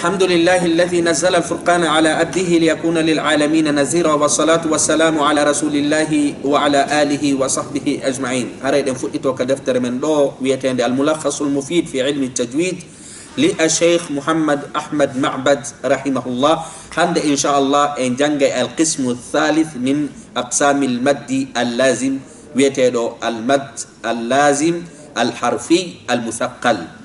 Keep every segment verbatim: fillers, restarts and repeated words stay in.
الحمد لله الذي نزل الفرقان على عبده ليكون للعالمين نذيرا، والصلاة والسلام على رسول الله وعلى آله وصحبه أجمعين. Haray eɗen fuɗɗito ka deftere men ɗo wi'eteende Al-Mulakhasul Mufid fi Ilmi Tajwid li Ash-Shaykh Muhammad Ahmad Ma'bad rahimahullah. Hannde, inchallah, en janngay al-qismu thalith min aqsamil maddi al-lazim, wi'eteeɗo al-mad al-lazim al-harfi al-musaqqal.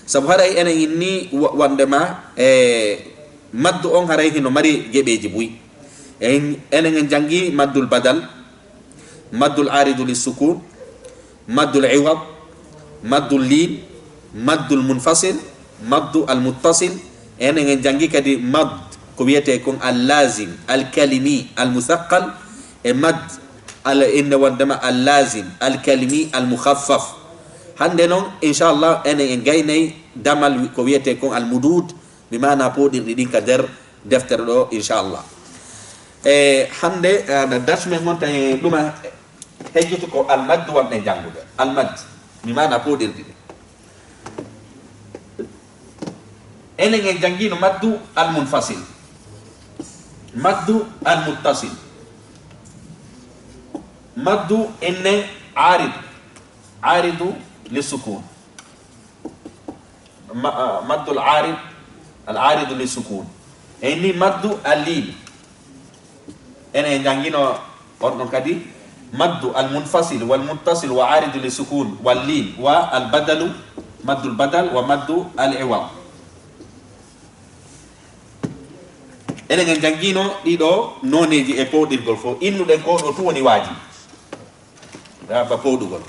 Sabu haray enen inni wa-, wonde ma, e, maddu on haray hino mari geɓeeji buy. En, enen en janngi maddul badal, maddul aridu lissukun, maddul iwad, maddul lin, maddul munfasil, maddu al muttasil. Enen en janngi kadi madd ko wiyetee kon al lazim, al kalimi, al musaqqal, e madd al, inne wondema al lazim, al kalimi, al mukhaffaf. Hannde non, inchallah, enen en gaynay damal wi-, ko wiyetee kon al mudud, mi maana pooɗirɗi ɗin ka nder deftere ɗo, inchallah. E hannde, eh, no darsu men ngonta e ɗuma hejjutu ko al madd wonɗen janngude. Al madd, mi maana pooɗirɗi ɗin. Enen en janngino maddu al munfasil, maddu al muttasil, maddu inne arid, aridu li sukun, ma-, ah, maddu al arid, al aridu li sukun. E ni maddu al lin. Enen en janngino on ɗon kadi maddu al munfasil wal muttasil wa aridu li sukun wal lin wa al badalu, maddul badal wa maddu al iwad. Enen en janngino ɗiɗo nooneeji e powɗirgol fof. Innuɗen ko ɗo tun woni waajibi. Ba powɗugol.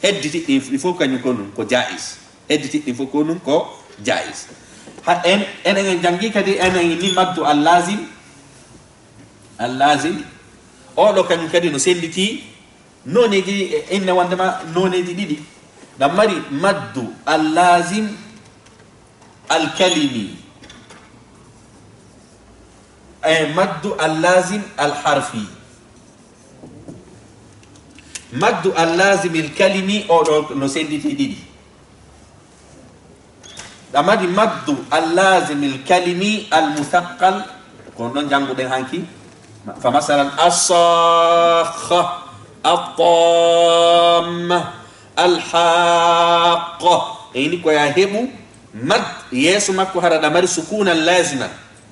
Hedditi ɗin, ɗi fof kañum ko ɗum ko jais. Hedditi ɗin fof ko ɗum ko jais. Ha en, enen en janngi kadi, enen ni maddu al lazim, al lazim. Oɗo kañum kadi no sennditi nooneeji, e inne wondema nooneeji ɗiɗi. Ɗam mari maddu al lazim al kalimi, e maddu al lazim al harfi. Maddu al lazim al kalimi oɗo no sennditi ɗiɗi. Ɗam mari maddu al lazim al kalimi al musaqqal, ko on ɗon jannguɗen hanki. Fa masalan, as-sakha, at-tamma, al-haqqa. E ini ko ya heɓu mad yeeso makko hara ɗam mari sukunan laziman.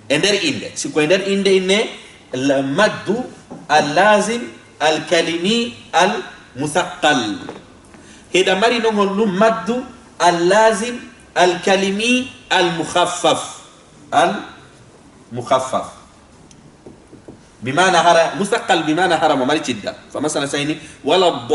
E nder innde, si ko e nder innde inne la-, maddu al lazim al kalimi al musaqqal. Hiɗa mari non honɗum maddu al lazim al kalimi al mukhaffaf. Al mukhaffaf. Bi maana hara, musaqqal bi maana hara mo mari cidda. Fa masala sayni, wala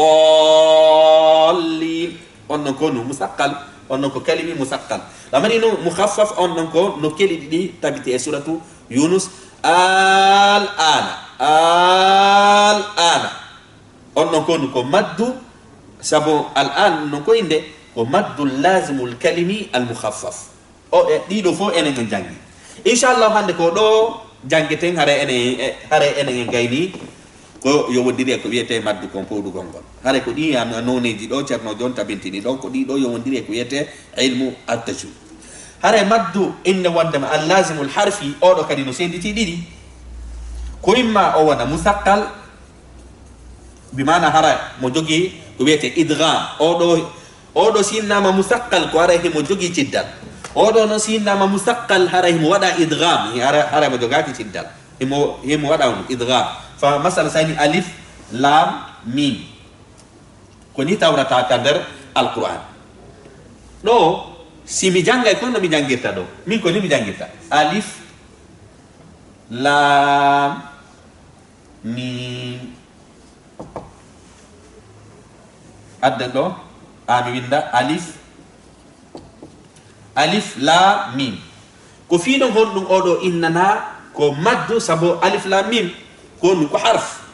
dallin. On non ko no musaqqal, on non ko kalimi musaqqal. Lamari no mukhaffaf, on non ko no keli ɗiɗi tabiti e suratu Yunus. Al ana, al ana. On non ko no ko maddu, sabo al an non ko innde, ko maddu lazimul kalimi al mukhaffaf. O, e, ɗiɗo fof enen en janngi. Inchallah, hannde ko ɗo janngeten, hara enen, e, hara enen en gayni ko yowondiri e ko wiyetee maddu kon powɗugol ngol. Hara ko ɗi an-, nooneeji ɗo Ceerno Jon tabintini ɗo, ko ɗi ɗo yowondiri e ko wiyetee ilmu at-tajwid. Hara maddu inne wondema al lazimul harfi, oɗo kadi no sennditi ɗiɗi. Ko imma o wona musaqqal, bi maana hara mo jogii ko wiyetee idgham. Oɗo Oɗo si innama musaqqal ko haray himo jogii ciddal. Oɗo noon si innama musaqqal haray himo waɗa idgham, hara, haray mo jogaaki ciddal. Himo, himo waɗa on idgham. Fa masala sayni alif, lam, mim. Ko ni tawrata ka nder Alqur'an. Ɗo, si mi janngay ko no mi janngirta ɗo. Min ko ni mi janngirta. Alif, lam, mim. Adden ɗo, a mi winnda alif, alif, lam, mim. Ko fii ɗon honɗum oɗo innana ko maddu, sabo alif, lam, mim, ko ɗum ko harf.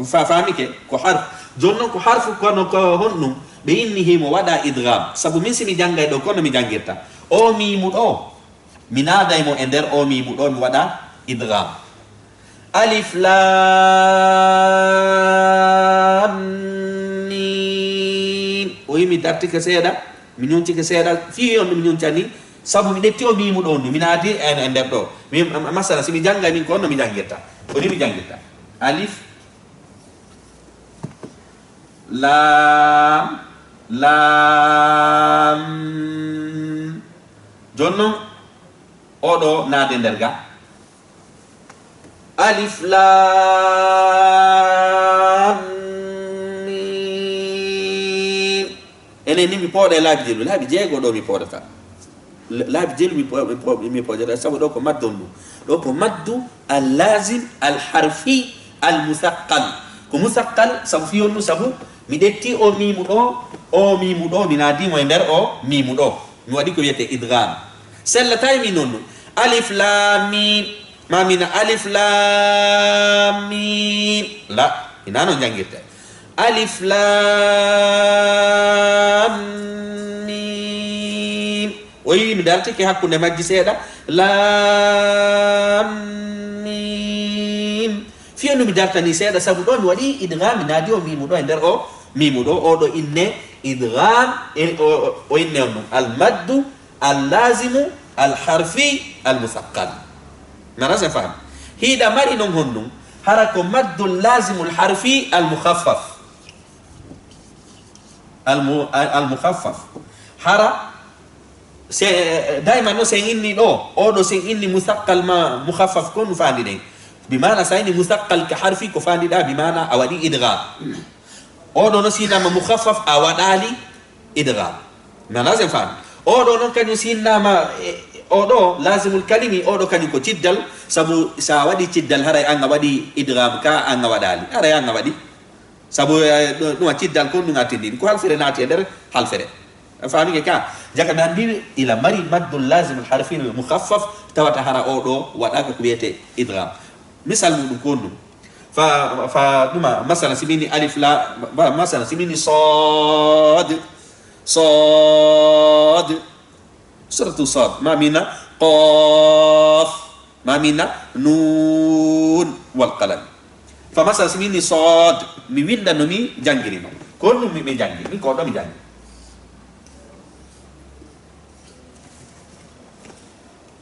Fa-, faamike, ko harf. Jooni noon ko harfu kono ko honɗum? Ɓe inni himo waɗa idgham. Sabu min si mi janngay ɗo, kono mi janngirta. O miimu ɗo, mi naaday mo e nder o miimu ɗo, mi waɗa idgham. Alif lam mim. O yimi dartike seeɗa, mi ñuncike seeɗa, fii on mi ñuncani. Sabu mi ɗetti o miimu ɗo, mi naati e, e nder ɗo. Mi, ma-, masala, si mi janngay min ko honno mi janngirta? Ko ni mi janngirta. Alif, laam, laam. Jooni non, o ɗo naade nder ga. Alif, laam, miim. Enen ni mi pooɗa e laabi jeeɗiɗi, laabi jeego ɗo mi pooɗata. La-, laabi jeeɗiɗi mi po-, mi po-, mi pooɗata, sabu ɗo ko maddu on ɗum. Ɗo ko maddu al-laazim al-harfi al-musaqqal. Ko musaqqal, sabu fii on ɗum, sabu mi ɗetti o miimu ɗo, o miimu ɗo, mi naadi mo e nder o miimu ɗo. Mi waɗi ko wiyetee idgham. Sellataa e min on ɗum. Alif, laam, miim. Ma min alif lam mim. La, hinaa non janngirtee. Alif lam mim. O yi mi dartike hakkunde majji seeɗa. Lam mim. Fii on ɗum mi dartanii seeɗa, sabu ɗo mi waɗi idgham, mi naadi o miimu ɗo e nder o miimu ɗo, o ɗo inne idgham, e o, o, o inne on ɗum al maddu al-laazimu al-harfi al-musaqqal. Nana sen fahmi? Hiɗa mari non honɗum? Hara ko maddu laazimu al-harfi al-mukhaffaf. Al-mu-, al-, al-mukhaffaf. Hara, se, dayman no sen inni ɗo, o ɗo sen inni musaqqal ma mukhaffaf ko no fandi ɗen. Bi maana sa inni musaqqal ka harfi ko fandi ɗa, bi maana a waɗi idgham. O ɗo no sinama mukhaffaf a waɗali idgham. Nana sen fami. O ɗo non kañum sinnama, e, o ɗo lazimul kalimi, o ɗo kañum ko ciddal, sabu sa waɗi ciddal haray an a waɗi idgham ka an a waɗali. Haray an a waɗi. Sabu, e, ɗo, ɗum a ciddal ko ɗum a tindini. Ko halfere naati e nder halfere. A famike ka? Jaka mi anndi ila mari maddul lazimul harfi mukhaffaf tawata hara o ɗo waɗaka ko wiyete idgham. Misal muɗum ko ɗum. Fa, fa ɗuma, masala si mini alif la, ba, masala si mini sad, sad, suratu sad, ma mina qaf, ma mina nun wal qalam. Fa masala si mini sad, mi winda no mi jangiri no. Ko ɗum mi, mi jangi, mi ko ɗo mi jangi.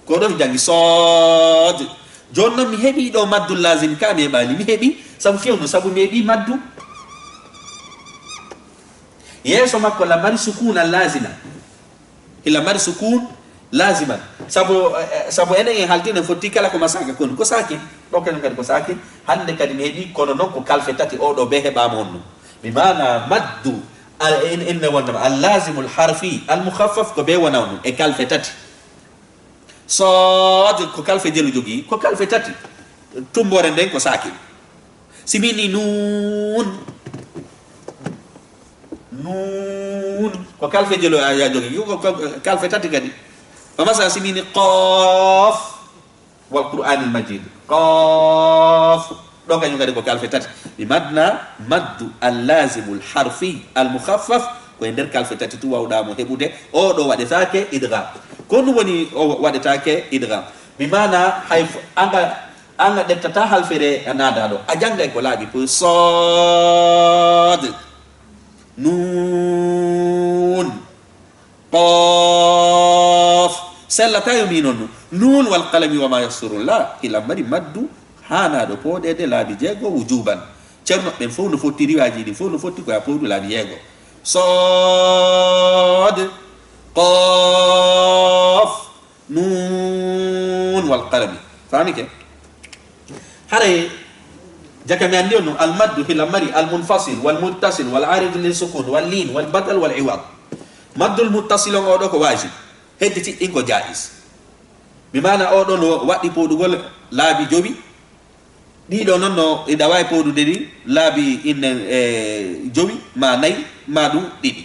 Ko ɗo mi jangi sad. Jooni noon mi heɓi ɗo maddu lazim ka mi heɓali. Mi heɓi sabu fewndo, sabu mi heɓi maddu. Yeeso makko la mari sukuna lazima. Ila mari sukun lazima. Sabu, eh, sabu enen en haltino fotti kala ko masaka kon. Ko sakin. Ɗo kañum kadi ko sakin. Hannde kadi mi heɓi kono noon ko kalfe tati o ɗo be heɓama on ɗum. Mi mana maddu al, en, en ne wonnama al lazimul harfi al mukhaffaf ko be wona on ɗum. E kalfe tati. Sad ko kalfe jelu jogii, ko kalfe tati. Tumbore nden ko sakin. Si mini nun. Nun. Ko kalfe jelu a, a jogii. Ko, ko kalfe tati kadi. Fa masala si mini qaf wal Qur'anil Majid. Qaf. Ɗo kañum kadi ko kalfe tati. Mi madna maddu al lazimul harfi al mukhaffaf ko e nder kalfe tati tu wawɗa mo heɓude. O ɗo waɗetake idgham. Ko ɗum woni o waɗetake idgham. Mi mana hay f-, anga, anga ɗettata halfere a nada ɗo. A jangay ko laaɓi ko sad, nun, qaf. Sellata yo mi non nun wal qalami wa ma yasturun. La, hila mari maddu hanaɗo poɗede laabi jeego wujuban. Ceerno ɓen fof no fotti riwaji ɗin fof no fotti ko ya powdu laabi jeego. Sad, qaf, nun wal qalami. Famike? Haray jaka mi anndi on no al maddu hila mari al munfasil wal muttasil wal arid lil sukun wal lin wal badal wal iwad. Maddul muttasil on oɗo ko wajib. Heddi tiɗɗin ko jais. Mi mana oɗo no waɗɗi poɗugol laabi jowi. Ɗiɗo non no iɗa wawi poɗude ɗi laabi inne, e, jowi ma nayi ma ɗum ɗiɗi.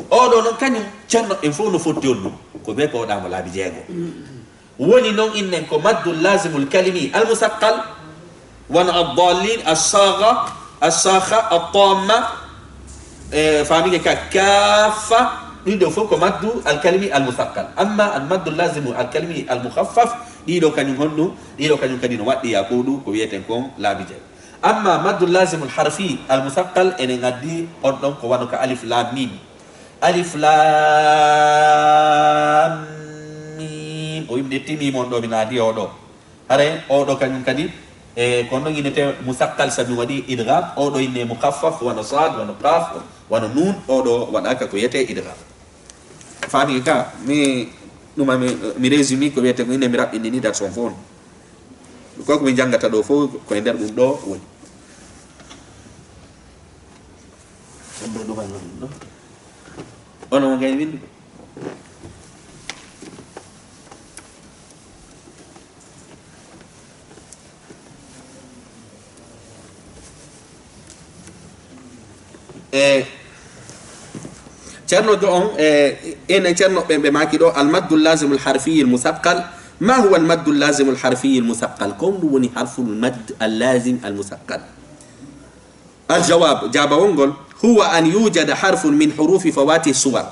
Oɗo non kañum ceerno en fof no fotti on ɗum. Ko be poɗamo laabi jeego. Woni non innen ko maddul lazimul kalimi al musaqqal, wano ad-dallin, as-sagha, as-sakha, at-tamma, e, famike ka kaffa, ɗiɗo fof ko maddu al kalimi al musaqqal. Amma al maddu lazimu al kalimi al mukhaffaf, ɗiɗo kañum honɗum, ɗiɗo kañum kadi no waɗɗi ya powdu ko wiyeten kon laabi jeego. Amma maddu lazimul harfi al musaqqal enen addi on ɗon ko wano ka alif lam mim. Alif lam Yimɓe tini mon ɗo, mi naadi o ɗo. Hare o ɗo kañum kadi, e ko non innete musakkal, sabi waɗi idgham. O ɗo inne mukhaffaf, wano sad, wano qaf, wano nun. O ɗo waɗaka ko yete idgham. Faami ka, mi, ɗuma mi, mi résumé ko wiyete ko inne mi raɓɓindini dat son fof. Ko ko mi jangata ɗo fof ko e nder ɗum ɗo woni. Ɗum ɗo ɗumal ɗum ɗo. Ono mo gayni windude. E ceerno jo on, e enen ceerno ɓen ɓe maaki ɗo, almaddu lazimu alharfiyi almusaqqal. Ma huwa almaddu lazimu alharfiyi almusaqqal? Ko ɗum woni harful madd allazim almusaqqal? Aljawab, jaabawol ngol, huwa an yujada harfun min hurufi fawati suwar.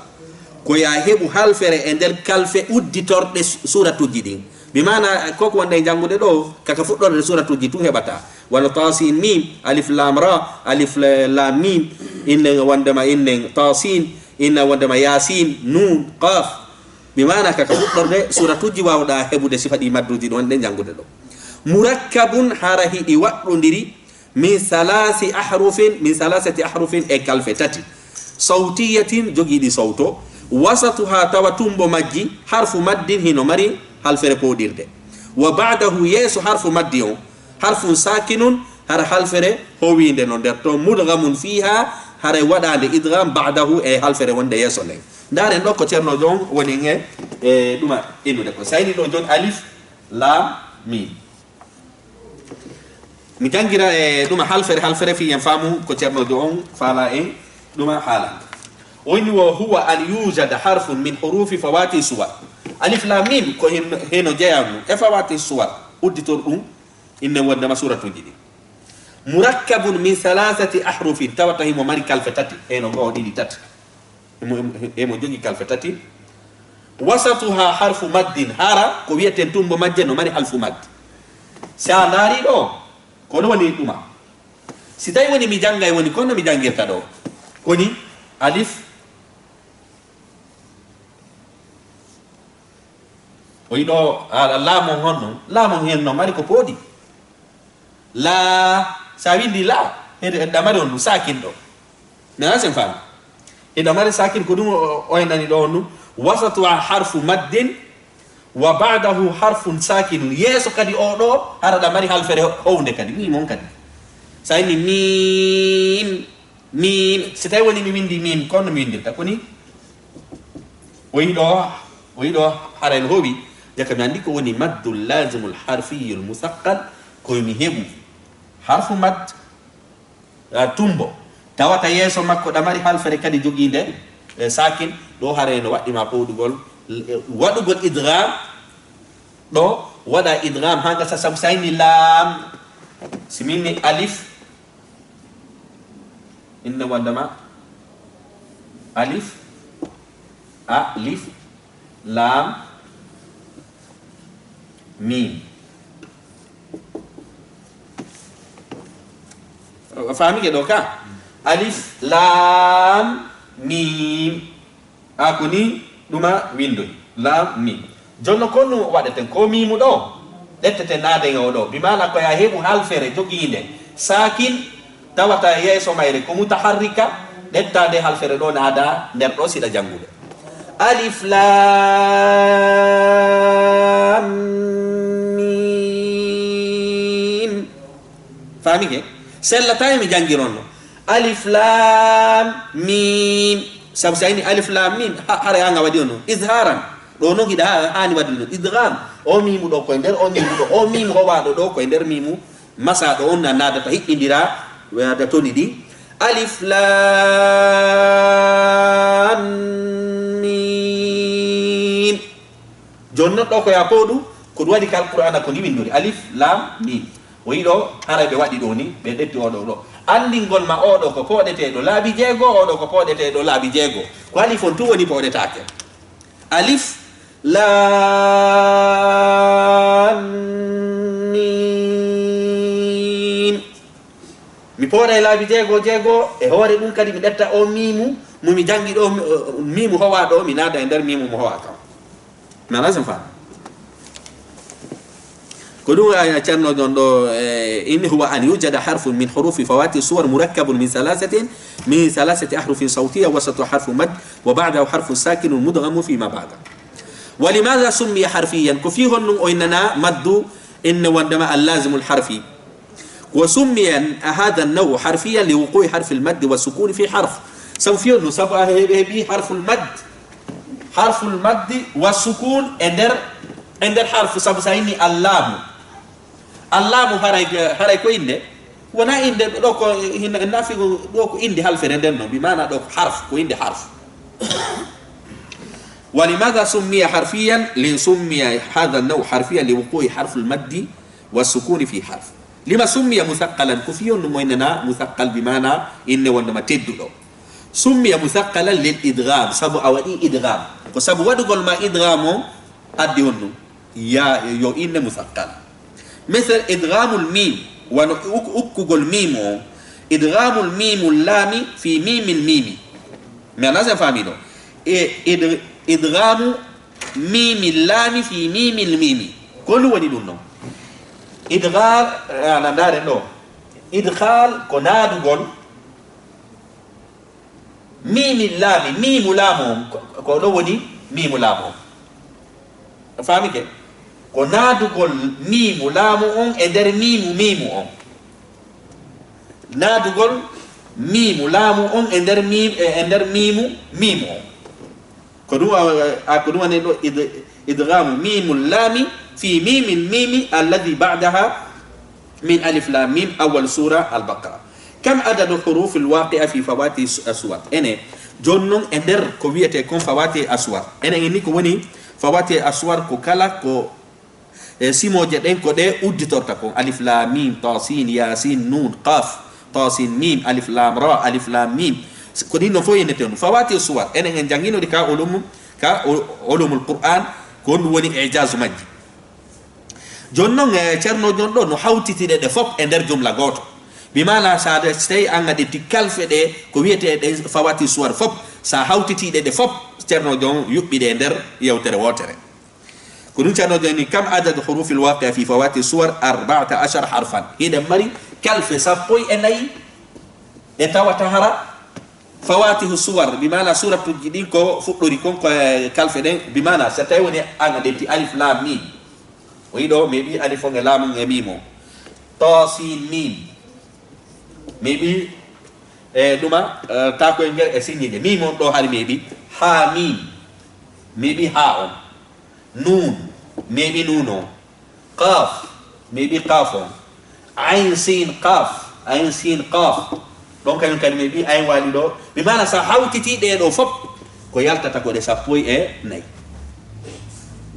Ko ya heɓu halfere e nder kalfe udditorɗe su-, suratuji ɗin. Bi maana, ko ko wonde e janngude ɗo, kaka fuɗɗorde suratuji tun heɓata. Wano tasin mim, alif lam ra, alif la-, lam mim, innen wondema innen tasin, innen wondema yasin, nun, qaf. Bi maana, kaka fuɗɗorde suratuji wawɗa heɓude sifa ɗi madduji ɗon ɗe janngude ɗo. Murakkabun, hara hiɗi waɗɗondiri, min salasi ahrufin, min salasati ahrufin, e kalfe tati. Sawtiyatin, jogiiɗi sawto. Wasatuha, tawa tumbo majji, harfu maddin, hino mari halfere pooɗirde. Wa ba'dahu, yeeso harfu maddi on, harfun sakinun, hara halfere howiinde no nder ton, mudghamun fiha, hara waɗaande idgham, ba'dahu, e halfere wonde yeeso nden. Ndaren ɗo ko ceerno jon woni e, e ɗuma innude ko. Sayni ɗo jon alif, lam, mim. Mi janngira e ɗuma halfere halfere fii en faamu ko ceerno jo on faala en ɗuma haala. O inni wo huwa an yujada harfun min hurufi fawati suwar. Alif lam mim ko hen, heno jeyanno e fawati suwar, udditor ɗum inne wondema suratuji ɗi. Murakkabun min salasati ahrufin, tawata himo mari kalfe tati, heno goo, ɗiɗi, tati. Emo, emo, emo jogi kalfe tati. Wasatuha harfu maddin, hara ko wiyeten tumbo majje no mari halfu madd. Si a ndaari ɗo, ko ɗum woni ɗuma. Si tawi woni mi janngay woni kono mi janngirta ɗo. Koni alif. O yiɗo a, a laamon honno? Laamon hen no mari ko pooɗi. La, sa windi la, hede, hede mari on ɗum sakin ɗo. Mi ala sen faami. Hede mari sakin ko ɗum o, o, o en nani ɗo on ɗum. Wasatu harfu maddin wa ba'dahu harfun sakinun. Yeeso kadi o ɗo, hara ɗa mari halfere hownde kadi. Mim on kadi. Sa inni mim, mim. Si tawi woni mi windi mim, kono mi windirta. Koni o yiɗo, o yiɗo hara en howi. Jaka mi anndi ko woni maddul lazimul harfiyul musaqqal. Ko mi heɓu harfu mad, a, tumbo. Tawata yeeso makko ɗa mari halfere kadi jogiinde, e, sakin. Ɗo hara no waɗɗi ma pooɗugol, e, waɗugol idgham. Ɗo waɗa idgham haa ngasa sabu sayni laam. Si min ni alif, inna wandama alif, alif, laam, mim. A faamike ɗo ka? Alif, laam, mim. A ko ni ɗuma windoy. Laam, mim. Jonno ko ɗum waɗeten ko mimu ɗo. Ɗettete naaden o ɗo. Bi maana ko ya heɓu halfere jogiinde. Sakin. Tawata yeeso mayre ko mutaharrika, ɗetta nde halfere ɗo naada nder ɗo siɗa janngude. Alif lam mim. Faamike? Sella tawi mi janngironno. Alif lam mim. Sabu si a ini alif lam mim, ha-, hara anga waɗi ono. Izharan. Ɗo noon hiɗa ha-, haani waɗude ɗum. Idgham. O mimu ɗo koye nder, o mimu ɗo, o mimu howaɗo ɗo koye nder mimu. Masaɗo on na naadata hiɗɗindira, waɗa toni ɗi. Alif lam mim. Jooni non ɗo ko ya pooɗu, ko ɗum waɗi ka Alqur'aana ko ndi winndori. Alif lam mim. O yiɗo haray ɓe waɗi ɗo ni, ɓe ɗetti oɗo ɗo. Anndingol ma oɗo ko pooɗeteeɗo laabi jeego, oɗo ko pooɗeteeɗo laabi jeego. Ko alif on tun woni pooɗetaake. Alif lam mim. Mi pooɗa e laabi jeego jeego, e hoore ɗum kadi mi ɗetta o mimu mo mi janngi ɗo, mi, mimu howa ɗo, mi naada e nder mimu mo howa kam. Mi ala sen faam. Ko ɗum a, a Ceerno ɗon ɗo, eh, in huwa an yujada harfun min hurufi fawati suwar murakkabun min salasatin, min salasati ahrufin sawtiya wasatu harfu mad wa ba'dahu harfun sakinun mudghamu fima ba'da. Wa limadha summiya harfiyan? Ko fii honɗum o innana maddu inne wondema al-lazimul harfi? Wa summiya hadha an-naw'u harfiyan li wuqu'i harfil maddi wa sukuni fi harf. Sabu fii honɗum? Sabu a heɓi, heɓi harful mad, harful maddi wa sukun e nder, e nder harfu. Sabu sa inni allaamu, allaamu haray, haray ko innde, wona innde ɗo ko hina, nafi ɗo ko innde halfere nden non, bi maana ɗo ko harf, ko innde harf. Wa limadha summiya harfiyan? Li summiya hadha an-naw'u harfiyan li wuqu'i harful maddi wa sukuni fi harf. Lima summiya muthaqalan? Ko fii honɗum o innana muthaqal bi maana inne wondema tedduɗo? Summiya muthaqalan lil idgham, sabu a waɗi idgham. Ko sabu waɗugol ma idgham o addi honɗum? Ya, yo inne muthaqal. Misal idghamul mim, wano uk-, ukkugol mim o. Idghamul mimul lami fi mimil mimi. Mi anndaa si a faamii ɗo. E, id-, idghamu mimil lami fi mimil mimi. Ko ɗum woni ɗum ɗon. Idghal, eh, ana ndaaren ɗo. Idghal ko naadugol mimil lami, mimu laamu on. Ko, ko ɗo woni mimu laamu on. A faamike? Ko naadugol mimu laamu on e nder mimu mimu on. Naadugol mimu laamu on e nder mim-, e, e nder mimu mimu on. Ko ɗum a, a, ko ɗum woni ɗo id-, idghamu mimul lami fi mimil mimi alladhi ba'daha min alif lam mim, awwal sura al-Baqara. Kam adadu hurufil waqi'a fi fawati su-, aswar? Ene, jooni non e nder ko wiyetee kon fawati aswar. Ene inni ko woni fawati aswar ko kala ko, e, simooje ɗen ko ɗe udditorta kon. Alif lam mim, ta sin, ya sin, nun, qaf, ta sin mim, alif lam ra, alif lam mim. Ko ɗin non fof yennetee ɗum. Fawati suwar, enen en janngino ɗi ka ulumu, ka u-, ulumul Qur'an, ko ɗum woni ijazu majji. Jooni non, e, Ceerno Jon ɗo no hawtitide ɗe fof e nder jumla gooto. Bi maana, so a, so tawi an a ƴetti kalfe ɗe, ko wiyetee ɗe fawati suwar fof, so a hawtitiɗe ɗe fof, Ceerno Jon yuɓɓiɗe e nder yewtere wootere. Ko ɗum Ceerno Jon ni, kam adadu hurufil waqi'a fi fawati suwar arba'ata ashara harfan. Hiɗen mari kalfe sappo e nayi ɗe tawata hara fawatihu suwar, bi maana suratuji ɗin ko fuɗɗori kon ko e kalfe ɗen, bi maana so tawi woni an a ƴetti alif lam mim. O yiɗo meeɓi alif on e lam on e mim on. To sin mim. Meeɓi, e, ɗuma, e, takoyel ngel e sinnije. Mim on ɗo hari meeɓi. Ha mim. Meeɓi ha on. Nun. Meeɓi nun on. Qaf. Meeɓi qaf on. Ain sin qaf. Ain sin qaf. Ɗon kañum kadi meeɓi ain waali ɗo. Bi maana sa hawtiti ɗe ɗo fof, ko yaltata ko ɗe sappo e nayi.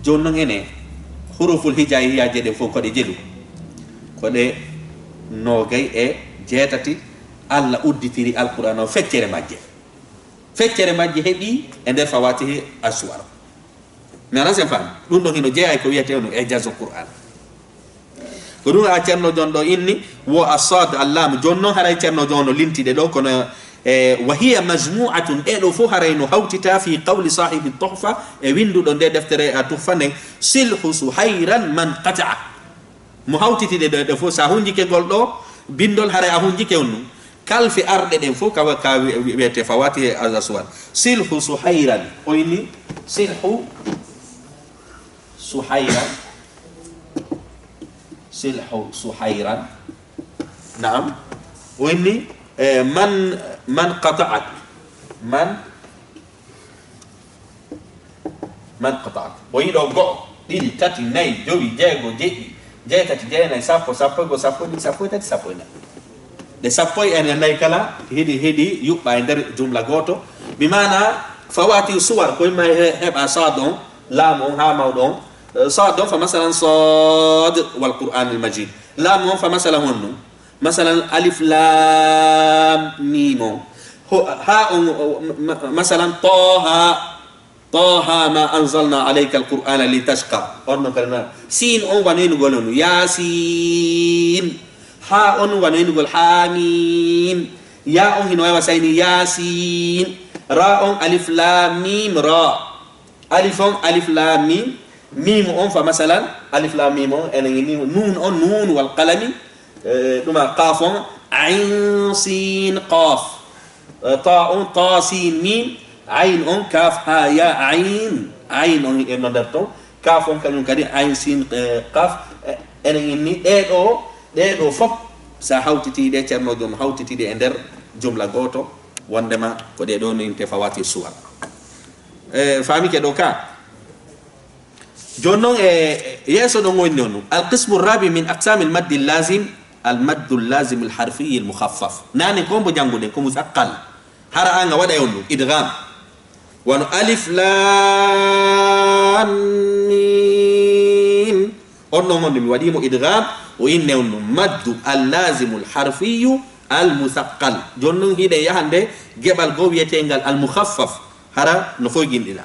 Jooni non ene, huruful hijaiyaje ɗen fof ko ɗe jelu. Ko ɗe noogay e jeetati Allah udditiri Alqur'an o feccere majje. Feccere majje heɓi e nder fawatihi aswar. Mi aran sen faami. Ɗum ɗon hino jeyaa e ko wiyetee no ijazul Qur'an. Ko ɗum a Ceerno Jon ɗo inni, wo a sad allam. Jooni non haray Ceerno Jon no linti ɗe ɗo, kono, e, wa hiya majmu'atun, ɗe ɗo fof haray no hawtita fi qawli sahibi Tuhfa, e winnduɗo nde deftere a Tuhfa nden, silhu suhayran man qata'a. Mo hawtiti ɗe ɗo, ɗe fof, so a hunjike ngol ɗo, binndol haray a hunjike on ɗum. Kalfe arɗe ɗen fof, ka, ka wi-, wi-, wiyetee fawatihi al aswar. Silhu suhayran, o inni, silhu suhayran. Silhu suhayran. Naam. O inni, e, man, man qata'at. Man, man qata'at. O yiɗo go'o, ɗiɗi, tati, nayi, jowi, jeego, jeɗɗi, jeetati, jeenayi, sappo, sappo e go'o, sappo e ɗiɗi, sappo e tati, sappo e nayi. Ɗe sappo e nayi kala hiɗi, hiɗi yuɓɓa e nder jumla gooto. Bi maana fawati suwar, ko yimma he-, heɓa saad on, laamu on, haa mawɗo on. Eh, saad on fa masalan saad wal Qur'anil Majid. Laamu on fa masalan honno? Masalan alif lam mim on. Ho-, haa on, o, ma-, ma-, masalan Taha. Taha ma anzalna alayka alqur'ana litashqa. On non kadi na. Sin on wano inugol on. Yasin. Ha on wano inugol hamim. Ya on hino wawa sayni Yasin. Ra on alif lam mim ra. Alif on alif lam mim. Mimu on fa masalan, alif lam mim on, enen ni nun on, nun wal qalami, eh, ɗuma qaf on, ain sin qaf, eh, ta on, ta sin mim, ain on, kaf ha ya ain, ain on e no nder ton, kaf on kañum kadi, ain sin, eh, qaf, eh, enen inni ɗeɗo, ɗeɗo fop, sa hawtiti ɗe, Ceerno Joom hawtiti ɗe e nder jumla gooto, wondema ko ɗeɗo no inte fawati suwar. Eh, famike ɗo ka? Jooni noon e yeeso ɗon woni noon, alqismu rabi min aqsami almaddi lazim, almaddu lazim alharfiyi almukhaffaf. Nane ko mbo jannguɗen ko musaqqal. Hara an a waɗay on ɗum idgham. Wano alif lam mim. On ɗon on ɗum mi waɗimo idgham, o inne on ɗum maddu allazimu alharfiyu almusaqqal. Jooni noon hiɗen yahande geɓal goo wiyetengal almukhaffaf. Hara no foyginɗina.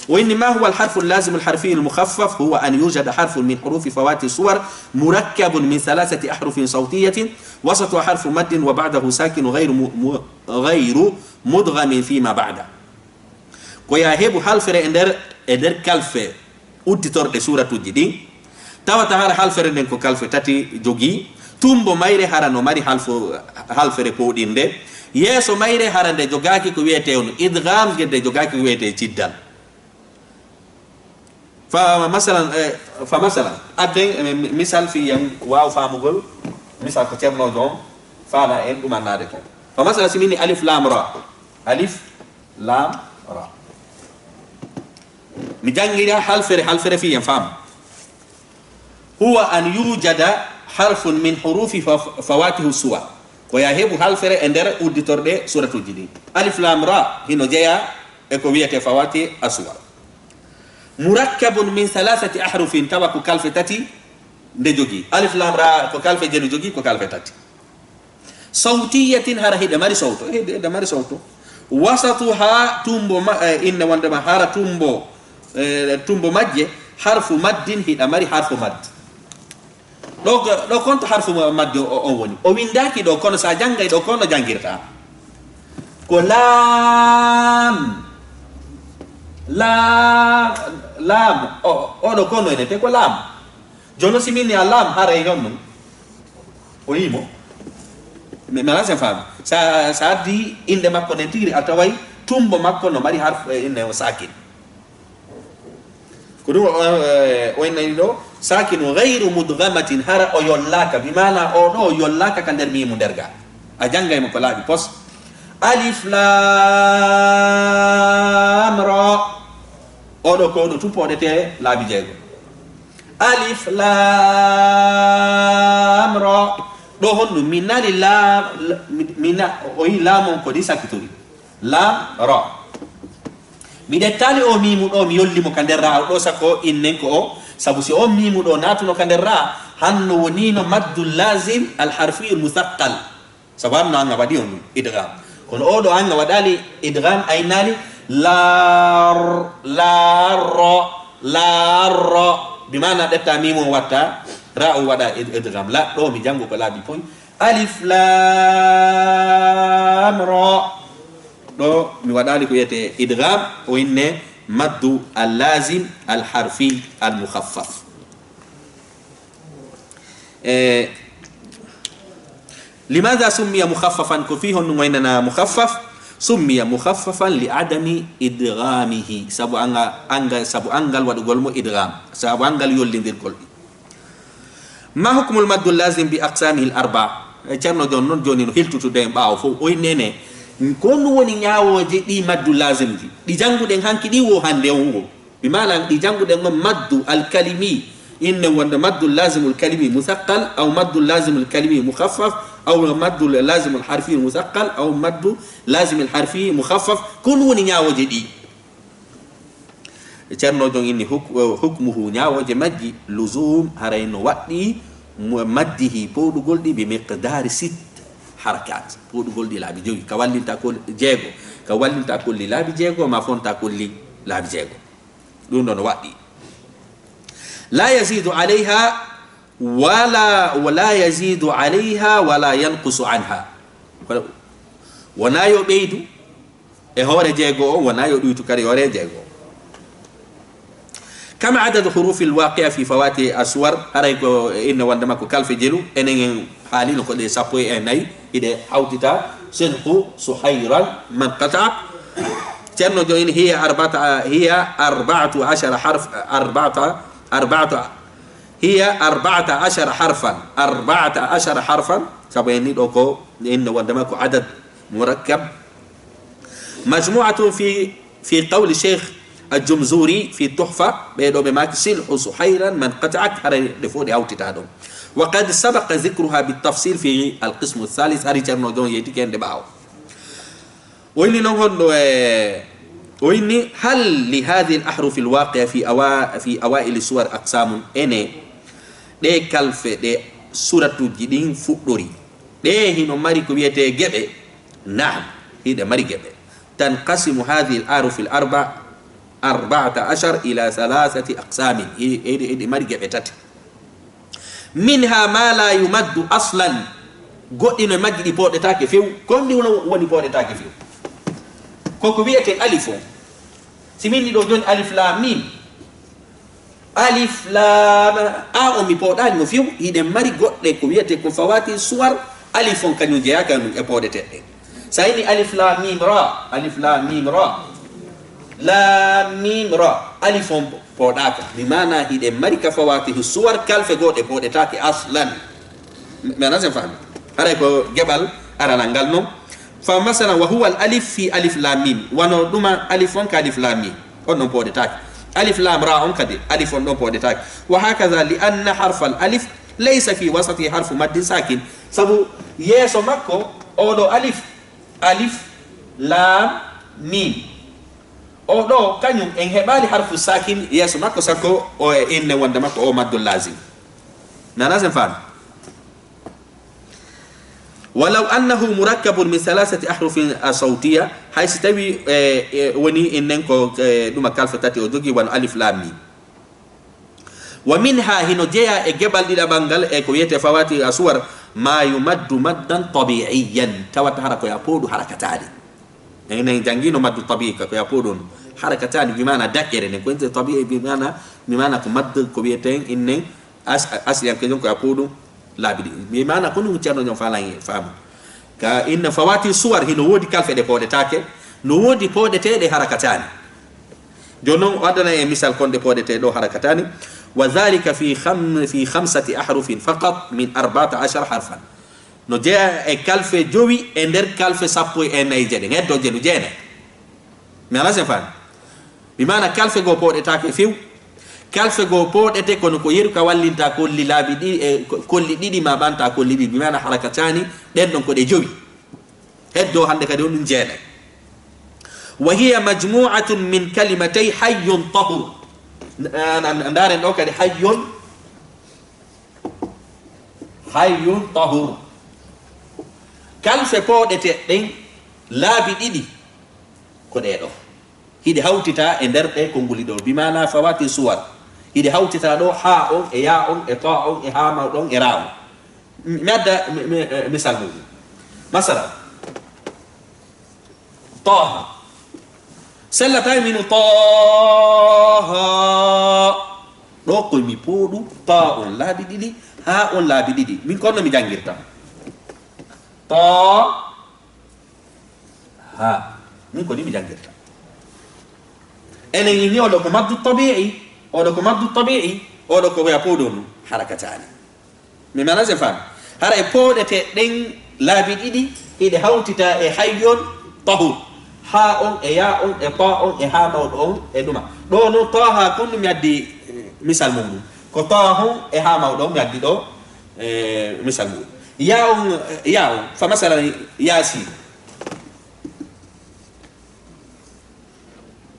وإنما هو الحرف اللازم الحرفي المخفف، هو أن يوجد حرف من حروف فوات السور مركب من ثلاثة أحرف صوتية وسطها حرف مد وبعده ساكن غير م-، م-، غير مدغم فيما بعد. Ko yo a heɓu halfere e nder, e nder kalfe udditorɗe suuratuuji ɗin. Tawata hara halfere nden ko kalfe tati jogii, tumbo mayre hara no mari halfo-, halfere pooɗirnde, yeeso mayre hara nde jogaaki ko wiyetee on idgham, nde jogaaki ko wiyetee ciddal. Fa masalan, eh, fa masalan, adden, eh, mi-, misal fii en waaw faamugol, misal ko ceernoojo on faala en ɗumannaade kon. Fa masalan, si min ni alif lam ra, alif lam ra. Mi janngira halfere, halfere fii en faamu. Huwa an yujada harfun min hurufi fa-, fawatihu suwar. Ko yo a heɓu halfere e nder udditorɗe suuratuuji ɗin. Alif lam ra hino jeyaa e ko wiyetee fawati aswar. Murakkabun min salasati ahrufin, tawa ko kalfe tati nde jogii. Alif lam ra ko kalfe jeɗo jogii, ko kalfe tati. Sawtiyatin, hara hiɗe mari sawto, hiɗe, hiɗe mari sawto. Wasatuha, tumbo ma-, eh, inne wondema hara tumbo, eh, tumbo majje, harfu maddin, hiɗa mari harfu madd. Ɗo, ɗo kon to harfu ma-, maddi o, o, on woni. O windaaki ɗo, kono sa janngay ɗo, kono janngirta. Ko laam, laam, laam, o, o ɗo kono ene te ko laam. Jono si min ni a laam haray non non. O yimo. Mi, mi ala sen faami. Sa, sa addi innde makko nden tigi a taway tumbo makko no mari harf, eh, inne o sakin. Ko ɗum o, eh, o innani ɗo, sakinu ghayru mudghamatin, hara o yollaaka. Bi maana o ɗo o yollaaka ka nder miimu nder ga. A janngay mo ko laaɓi pos. Alif lam ra. O ɗo ko ɗo tuppoɗete laabi jeego. Alif lam ra. Ɗo honɗum? Mi nani laam, mi, mi na-, o yi laam on ko ɗi sakitori. Laam ra. Mi ɗettaali o miimu ɗo, mi yolli mo ka nder ra, o ɗo sako innen ko o, sabu si o miimu ɗo naatuno ka nder ra, hanno wonino maddu lazim al harfiyul musaqqal. Sabu an no an a waɗi on ɗum, idgham. Kono o ɗo an a waɗaali idgham, a innaali lar, lar, lar. Bi maana ɗetta miimu on watta, ra o waɗa id-, idgham. La, ɗo mi janngo ko laabi poy. Alif lam ra. Ɗo mi waɗaali ko wiyetee idgham, o inne maddu al lazim al harfi al mukhaffaf. E, limadha summiya mukhaffafan? Ko fii honɗum o innanaa mukhaffaf? Summiya mukhaffafan li adami idghamihi. Sabu anga, anga, sabu angal waɗugol mo idgham. Sabu angal yollindirgol ɗi. Ma hukmul maddul lazim bi aqsamihi al arba? E, Ceerno Joom noon jooni no hiltutude en ɓaawo fof. O inni en, ko honɗum woni ñaawooje ɗi maddu lazim ji? Ɗi jannguɗen hanki ɗi wo hannde on wo. Bi maana ɗi jannguɗen on maddu al kalimi. Inne wonde maddu lazimul kalimi musaqqal, aw maddu lazimul kalimi mukhaffaf, aw maddu lazimul harfi musaqqal, aw maddu lazimul harfi mukhaffaf. Ko honɗum woni ñaawooje ɗi? Ceerno Joom inni huk-, hukmuhu, ñaawooje majji, luzum, haray no waɗɗi mu-, maddihi, pooɗugol ɗi, bi miqdaari sitt harakat, pooɗugol ɗi laabi jowi, ka wallinta ko jeego, ka wallinta kolli laabi jeego, ma fonta kolli laabi jeego. Ɗum ɗo no waɗɗi. La yazidu alayha wala, wala yazidu alayha wala yanqusu anha. Wonaa yo ɓeydu e hoore jeego o, wonaa yo ɗuytu kadi e hoore jeego o. كم عدد حروف الواقعة في فواتح السور؟ Haray ko inne wonde makko kalfe jelu, enen en haalino ko ɗe sappo e nayi, hiɗe hawtita: سنح، سحيرا، ما انقطع. Ceerno jooni: هي أربعة، هي أربعة عشر حرف، أربعة، أربعة، هي أربعة عشر حرفا، أربعة عشر حرفا. Sabu en ni ɗo ko inne wonde makko adad murakkab. مجموعة في، في قول الشيخ الجمزوري في التحفة، ɓe ɗo ɓe maaki: سنح، سحيرا، ما انقطعت. Haray ɗe fof ɗe hawtita ɗon. وقد سبق ذكرها بالتفصيل في القسم الثالث. Hari Ceerno jooni yeytike en ɗe ɓaawo. O inni noon honno e, o inni: هل لهذه الأحرف الواقعة في أوا-، في أوائل السور أقسام؟ Ene ɗe kalfe ɗe suratuuji ɗin fuɗɗori, ɗe hino mari ko wiyetee geɓe? نعم، hiɗe mari geɓe. تنقسم هذه الأحرف الأربع، أربعة عشر إلى ثلاثة أقسام. Hi-, hiɗe, hiɗe mari geɓe tati. منها ما لا يمد أصلا. Goɗɗi no e majji ɗi pooɗetaake few. Kon ɗi woni, woni pooɗetaake few? Ko ko wiyeten alif on. Si min ɗi ɗo jooni: alif laam miim. Alif laam, a on mi pooɗaani mo few. Hiɗen mari goɗɗe ko wiyetee ko fawaati suwar. Alif on kañum jeyaaka ɗum e pooɗeteeɗe. Sa inni alif laam miim ra, alif laam miim ra, laam miim ra, alif on pooɗaaka. Bi maana hiɗen mari ka fawaatihu suwar kalfe goo ɗe pooɗetaake aslan. Mi, mi anndaa si en faami. Haray ko geɓal aranal ngal non. Fa masalan, wa huwa al alif fi alif laam miim. Wano ɗuma alif on ka alif laam miim. On ɗon pooɗetaake. Alif laam ra on kadi, alif on ɗon pooɗetaake. Wa hakaza li anna harfal alif laysa fi wasati harfu maddin sakin. Sabu yeeso makko, oo ɗoo alif, alif, laam, miim. Oo ɗoo, kañum en heɓaali harfu sakin yeeso makko, sakko o e inne wonde makko o maddul laazim. Mi anndaa si en faami. Walaw annahu murakkabun min salasati ahrufin sawtiya, hay si tawi, e, e, woni innen ko, e, ɗuma kalfe tati o jogii, wano alif laam miim. Wa minha, hino jeyaa e geɓal ɗiɗaɓal ngal, e ko wiyetee fawaati asuwar, ma yumaddu maddan tabi'iyan, tawata hara ko ya pooɗu harakataani. En, en janngiino maddu tabi'i ka, ko ya pooɗu on harakataani, bi maana daƴƴere nden. Ko wiyetee tabi'i, bi maana, bi maana ko maddu, ko wiyeten innen as-, asliyanke jon ko ya pooɗu laabi ɗiɗi. Bi maana ko ɗum Ceerno jon faalani faamu. Ka inna fawaati suwar, hino woodi kalfe ɗe pooɗetaake, no woodi pooɗeteeɗe harakataani. Jooni non, o addana en misal kon ɗe pooɗetee ɗo harakataani. Wa dhalika fi kham-, fi khamsati ahrufin faqat min arba'ata ashara harfan. No jeyaa e kalfe jowi e nder kalfe sappo e nayi je ɗen, heddo jelu jeenayi. Mi anndaa si en faami. Bi maana kalfe goo pooɗetaake few. Kalfe goo pooɗete kono ko yeru ka wallinta kolli laabi ɗi-, e ko-, kolli ɗiɗi ma ɓanta kolli ɗiɗi. Bi maana harakataani ɗen ɗon ko ɗe jowi. Heddo hannde kadi on ɗum jeenayi. Wa hiya majmu'atun min kalimatay hayyun tahur. N-, n-, n-, ndaaren ɗo kadi hayyun, hayyun tahur. Kalfe pooɗete ɗen laabi ɗiɗi ko ɗee ɗo. Hiɗe hawtita e nder ɗee konnguli ɗo. Bi maana fawaati suwar. Hiɗe hawtita ɗo haa on e yaa on e taa on e haa mawɗo on e raa on. Mi, mi adda mi, mi, eh, misal mum. Masala. Taaha. Sella tawi min taaha. Ɗo koy mi pooɗu taa on laabi ɗiɗi, haa on laabi ɗiɗi. Min ko no mi janngirta. Taa. Ha. Min ko ni mi janngirta. Enen inni oɗo ko maddu tabi'i, oɗo ko maddu tabi'i, oɗo ko ya pooɗu on harakataani. Mi maana si en faami. Hara e pooɗete ɗen laabi ɗiɗi, hiɗe hawtita e hayyun tahur. Haa on e yaa on e taa on e haa mawɗo on e ɗuma. Ɗo no taaha kon mi addi, eh, misal mum ɗum. Ko taa on e haa mawɗo on mi addi ɗo, eh, misal mum. Yaa on, eh, yaa on. Fa masalan yaasi.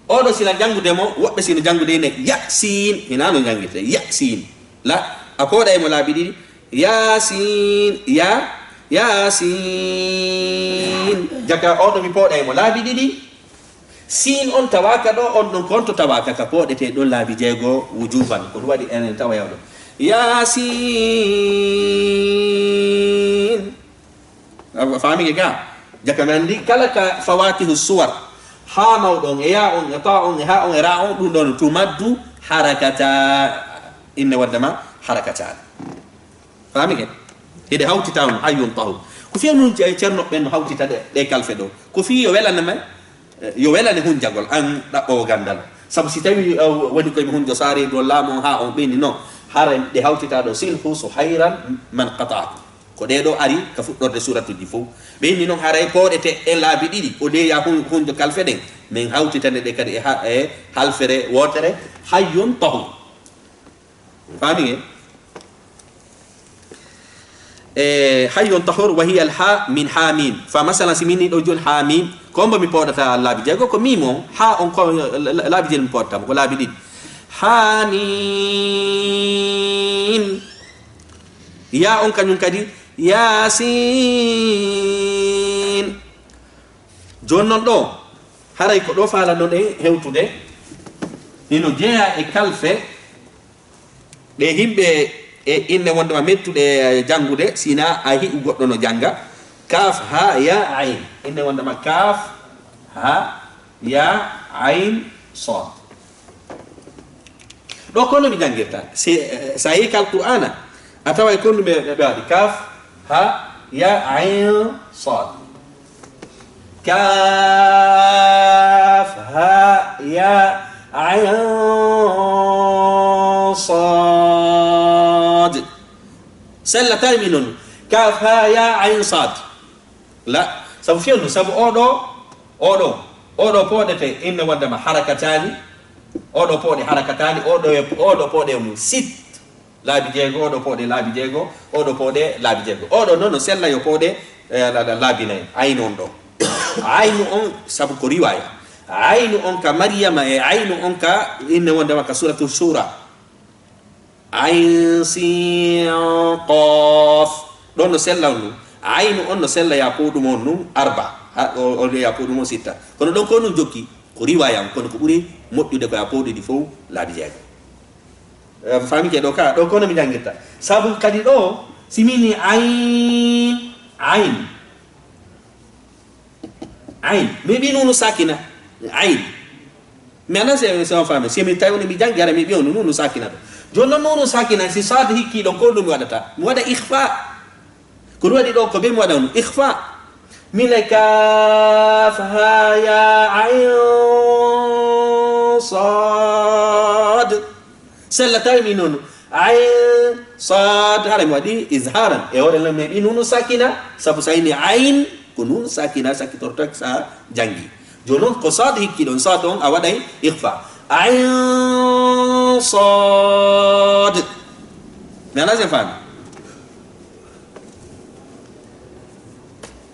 Oɗo sina janngude mo, woɓɓe sina janngude ne ya siin, hina no janngirte ya siin. La, a pooɗay mo laabi ɗiɗi, ya siin, ya, ya siin. Jaka oɗo mi pooɗay mo laabi ɗiɗi. Siin on tawaaka ɗo, on ɗon ko on to tawaaka ka pooɗete ɗon laabi jeego wujuban. Ko ɗum waɗi enen tawa yawɗo. Ya siin. A faamike ga? Jaka mi anndi kala ka fawaatihu suwar. Haa mawɗo on, e yaa on, e taa on, e haa on, e raa on, ɗum ɗon tu maddu Harakata, inne waddama harakataani. Faami ke? Hiɗe hawtita on hayyun tahur. Ko fiya nun ce-, ceerno ɓen no hawtita ɗe, ɗe kalfe ɗo. Ko fii yo welane men, eh, yo welane hunjagol an ɗaɓɓoowo gandal. Sabu si tawi, eh, woni koye mi hunjo saare ɗo laamu on haa on ɓeyni non, hara ɗe hawtita ɗo silhu suhayran man qata'ahu. Ko ɗee ɗoo ari ka fuɗɗorde suuratuuji fow. Ɓeyni non haray pooɗete e laabi ɗiɗi, o leeya hun-, hunjo kalfe ɗen. Men hawtitane ɗe kadi e ha-, e halfere wootere, hayyun tahur. Faami e? E, hayyun tahur, wa hiya al ha min ha mim. Fa masalan, si min ni ɗo jul ha mim, ko hombo mi pooɗata laabi jeego? Ko mim on, ha on ko la-, la-, laabi jeego mi pooɗata mo, ko laabi ɗiɗi. Ha mim. Ya on kañum kadi, Yaasin. Jooni non ɗo, haray ko ɗo faalannoɗen hewtude, hino jeyaa e kalfe ɗe himɓe e inne wondema mettuɗe janngude, sina a hi'u goɗɗo no jannga, kaaf, ha, ya, ayn. Inne wondema kaaf, ha, ya, ayn, sad. Ɗo ko no mi janngirta. Si, eh, si a yehi ka Alqur'aana, a taway ko no ɓe, ɓe waɗi. Kaaf, ha, ya, ayn, sad. Kaaf, ha, ya, ayn, sad. Sella tawi mi non. Kaaf, ha, ya, ayn, sad. La, sabu fewndo, sabu oɗo, oɗo, oɗo pooɗete inne wondema harakataani, oɗo pooɗe harakataani, oɗo e, oɗo pooɗe mum sit, laabi jeego, oɗo pooɗe laabi jeego, oɗo pooɗe laabi jeego. Oɗo noon no sella yo pooɗe, eh, la-, la-, laabi nayi. Aynu on ɗo. Aynu on, sabu ko riwaaya. Aynu on ka Mariyama e aynu on ka inne wondema ka Suratu Shura. Ayn, sin, qaf. Ɗon no sella on nun. Aynu on no sella ya pooɗum on nun arba. Ha, o, o ya pooɗum on sitta. Kono ɗon ko nun jokki, ko riwaya on, kono ko ɓuri moƴƴude ko ya pooɗuɗi fow laabi jeego. Eh, faami ke ɗo ka, ɗo kono mi janngirta. Sabu kadi ɗo, si min ni ayn, ayn. Ayn. Mi ɓi nunu sakina. Ayn. Mi ana se, se on faami. Si mi tawi woni mi janngi, ara mi ɓi on nunu sakina ɗo. Jooni non nunu sakina, si sad hikki ɗo, ko ɗum mi waɗata? Mi waɗa ikhfa. Ko ɗum waɗi ɗo, ko ɓe mi waɗa on ikhfa. Mi le kaf, ha, ya, ayn, sad. Sella tawi mi noon. Ayn, sad, hara mi waɗi izharan. E hoore lan mi heɓi nunu sakina, sabu sa ini ayn, ko nunu sakina sakkitorta sa janngi. Jooni noon ko sad hikki ɗon, sad on a waɗay ikhfa. Ayn, sad. Mi ana sen faami.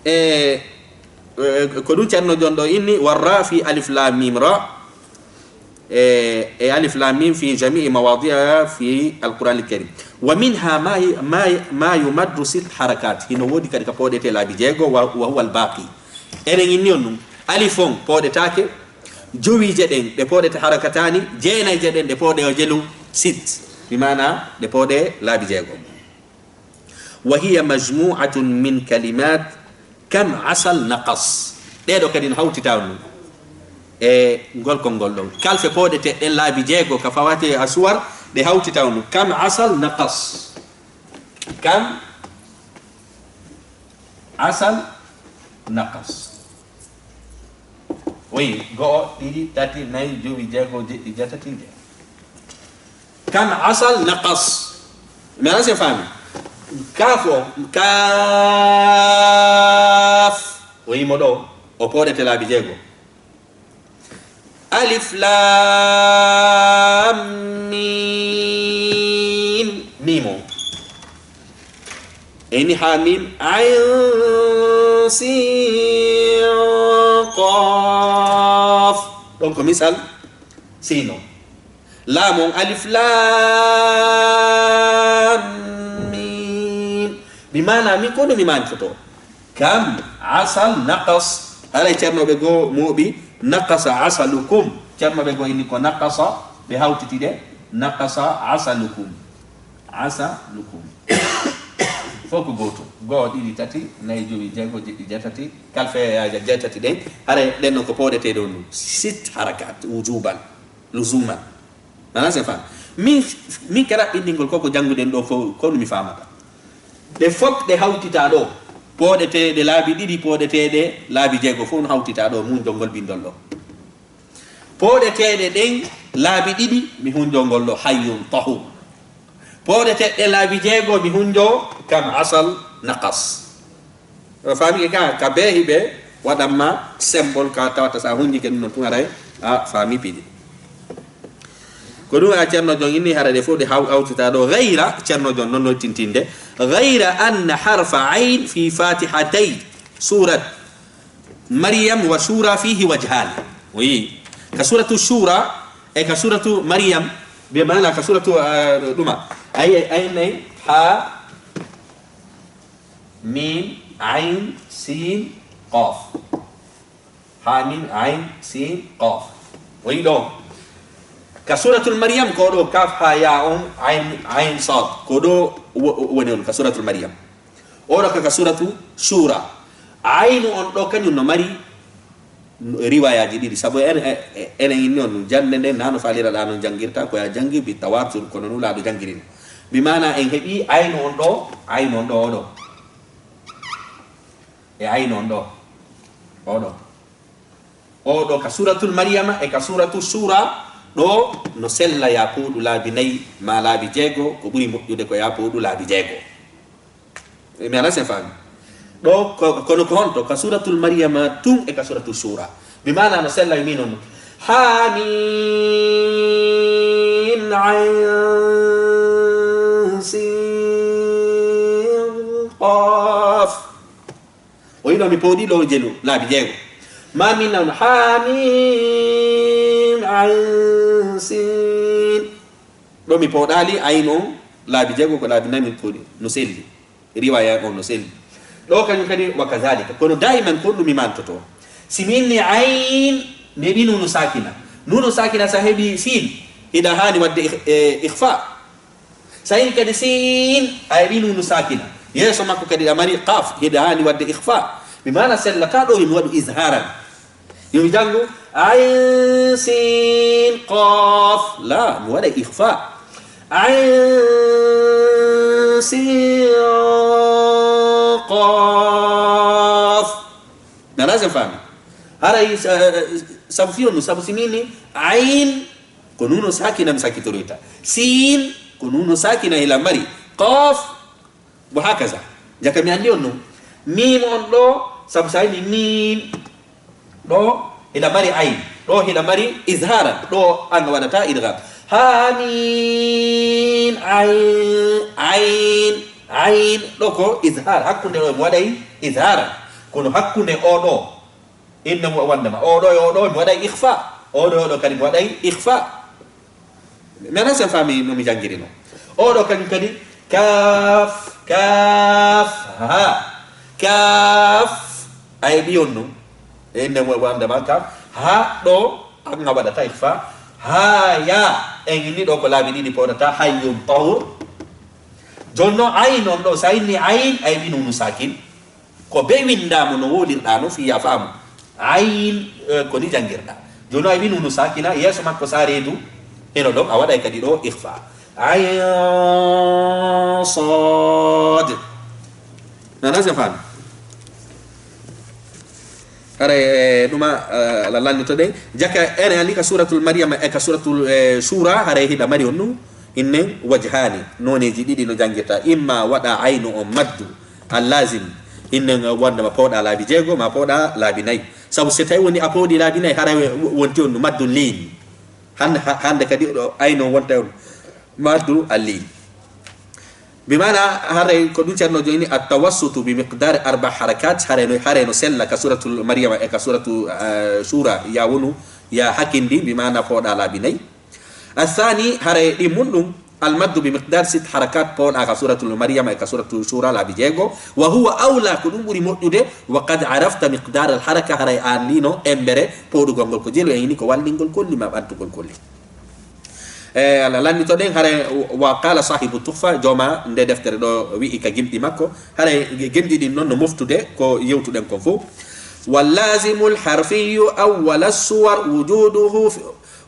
E, e, ko ɗum Ceerno Jon ɗo inni, warra fi alif lam mim ra. E, e alif lam mim fi jami'i mawadi'a fi alquran alkarim. Wa minha ma, ma, ma yumaddu sit harakat. Hino woodi kadi ka pooɗete laabi jeego, wa, wa huwa albaqi. Eɗen inni on ɗum. Alif on pooɗetaake, jowiije ɗen ɗe pooɗete harakataani, jeenayje ɗen ɗe pooɗe o jelu sit. Bi maana ɗe pooɗe laabi jeego. Wa hiya majmu'atun min kalimat kam asal naqas. Ɗee ɗo kadi no hawtita on e ngol konngol ɗon. Kalfe pooɗeteɗen laabi jeego ka fawate a suwar, ɗe hawtita on. Kam asal naqas. Kam asal naqas. Oyi, go'o, ɗiɗi, tati, nayi, jowi, jeego, jeɗɗi, jeetati, nje. Kam asal naqas. Mi ana se faami. Kaaf o, kaaf. O yimo ɗo, o pooɗete laabi jeego. Alif lam mim. Mim o. Eni ha mim. Ayn sin qaf. Ɗon ko misal sino. Laam on alif lam mim. Bi maana mi kono mi maani foto. Kam asal naqas. Haray ceernooɓe goo mooɓi naqasa asalukum. Ceernooɓe goo inni ko naqasa, ɓe hawtiti ɗe, naqasa asalukum. Asalukum. Fof ko gootum. Goo, ɗiɗi, tati, nayi, jowi, jeego, jeɗɗi, jeetati. Kalfe jeetati ɗen. Haray ɗen non ko pooɗetee ɗon ɗum. Sit harakat, wujuban, luzuman. Nana sen fami? Min, min ka raɓɓinɗingol ko ko jannguɗen ɗo fof, ko ɗum mi famata. Ɗe fof ɗe hawtita ɗo, pooɗeteeɗe laabi ɗiɗi, pooɗeteeɗe laabi jeego, fof no hawtita ɗo, mun jonngol bindol ɗo. Pooɗeteeɗe ɗen laabi ɗiɗi, mi hunjoo ngol ɗo hayyun tahur. Pooɗeteeɗe laabi jeego, mi hunjoo kam asal naqas. O faami ka, ka beehi ɓe waɗan ma sembol ka tawata sa hunjike ɗum non tun haray a faami piiji. Ko ɗum a Ceerno Jon inni hara ɗe fof ɗe haw-, hawtita ɗo. Gayra, Ceerno Jon non no tintinde. Gayra anna harfa ayn fi fatihatay surat Maryam wa shura fihi wajhan. O yi. Ka suratu Shura e ka suratu Maryam, be maana ka suratu, ah, ɗuma. Ay, ay, ay, nay, ha, mim, ayn, sin, qaf. Ha, mim, ayn, sin, qaf. O yi ɗo. Ka suratul Maryam ko ɗo kaf, ha, ya on, ayn, ayn, sad. Ko ɗo wo-, wo-, woni on ka suratul Maryam. Oɗo ka, ka suratu Shura. Aynu on ɗo kañum no mari riwayaaji ɗiɗi. Sabu en, e, e, enen inni on jannde nde, nano faalira ɗa non janngirta, ko ya janngi bi tawatur, kono nulaaɗo janngirino. Bi maana en heɓi aynu on ɗo, aynu on ɗo oɗo. E aynu on ɗo, oɗo. Oɗo ka suratul Maryama e ka suratu Shura, ɗo no sella ya pooɗu laabi nayi, ma laabi jeego, ko ɓuri moƴƴude ko ya pooɗu laabi jeego. E mi ala sen faami. Ɗo ko, kono ko honto? Ka suratul Maryama tun e ka suratu Shura. Bi maana no sella e min on. Ha, mim, ayn, sin, qaf. O yiɗo mi pooɗi ɗo jelu laabi jeego. Ma min nan ha, mim, ayn, sin. Ɗo mi pooɗaali ayn on laabi jeego, ko laabi nayi min pooɗi. No selli. Riwaya on no selli. Ɗo kañum kadi wa kazalika. Kono daiman ko ɗum mi mantoto. Si min ni ayn, mi heɓi nunu sakina. Nunu sakina sa heɓi sin, hiɗa haani waɗde ikh-, e, ikhfa. Sa heɓi kadi sin, a heɓi nunu sakina. Yeeso makko kadi ɗa mari qaf, hiɗa haani waɗde ikhfa. Mi maana sellata ɗo, mi waɗu izharan. Yo mi janngu, ayn, sin, qaf. La, mi waɗa ikhfa. Ayn, sin, qaf. Nana sen faami? Haray, eh, sabu fiyo no, sabu si min ni, ayn, ko nuno sakina mi sakitoroyta. Sin, ko nuno sakina hila mari. Qaf, wa hakaza. Jaka mi anndi on non. Mim on ɗo, sabu sa ini mim. Ɗo, hiɗa mari ayn. Ɗo, hiɗa mari izharan. Ɗo, an waɗata idgham. Ha, mim, ayn, ayn, ayn. Ɗo ko izhar. Hakkunde ɗo, mi waɗay izharan. Kono hakkunde o ɗo. Inna wa-, wandema. O ɗo e o ɗo, mi waɗay ikhfa. O ɗo e o ɗo kadi, mi waɗay ikhfa. Mi ala sen faami no mi janngirino. O ɗo kañum kadi, kaf, kaf, ha. Kaf, ay ɓiyon non. Inna wa-, wandema kaf. Ha, ɗo, an a waɗata ikhfa. Ha, ya, en inni ɗo ko laabi ɗiɗi pooɗata, hayyun tahur. Jooni non, ayn on ɗo, sa inni ayn, ay ɓi nunu sakin. Ko be winndaamo no wowlirɗaa no fii a faamu. Ayn, eh, ko ni janngirɗaa. Jooni a wi nunu sakina, yeeso makko sa reedu, hino ɗon, a waɗay kadi ɗo ikhfa. Ayn, sad. Nana sen faami? Haray, eh, ɗuma, eh, la lannito ɗen. Jaka ene anndi ka suratul Maryama e ka suratul, eh, Shura, haray hiɗa mari on nu. Innen wajhaani, nooneeji ɗiɗi no janngirta. Imma waɗa aynu on maddu, al-laazim, innen wonde ma pooɗa laabi jeego, ma pooɗa laabi nayi. Sabu so tawi woni a pooɗi laabi nayi, haray wo-, wonti on maddu liin. Hannde, ha-, hannde kadi ɗo aynu on wonta on maddu al-liin. Bi maana haray ko ɗum Ceerno joini at-tawassutu bi miqdaari arba harakat, haray no, haray no sella ka suratul Maryama e ka suratu, eh, Shura, ya wonu, ya hakindi, bi maana pooɗa laabi nayi. Athani, haray ɗi mun ɗum, almaddu bi miqdar sit harakat, pooɗa ka suratul Maryama e ka suratul Shura laabi jeego. Wa huwa awla, ko ɗum ɓuri moƴƴude. Wa qad arafta miqdar al haraka, haray an lino embere pooɗugol ngol ko jelu en ini ko wallingol kolli ma ɓantugol kolli. E, ala lannito ɗen, haray wa qala sahibu Tuhfa, jooma nde deftere ɗo wi'i ka gimɗi makko, haray gimɗi ɗin non no moftude ko yewtuɗen kon fof. Wal lazimul harfiyyu awwala suwar wujuduhu fi-,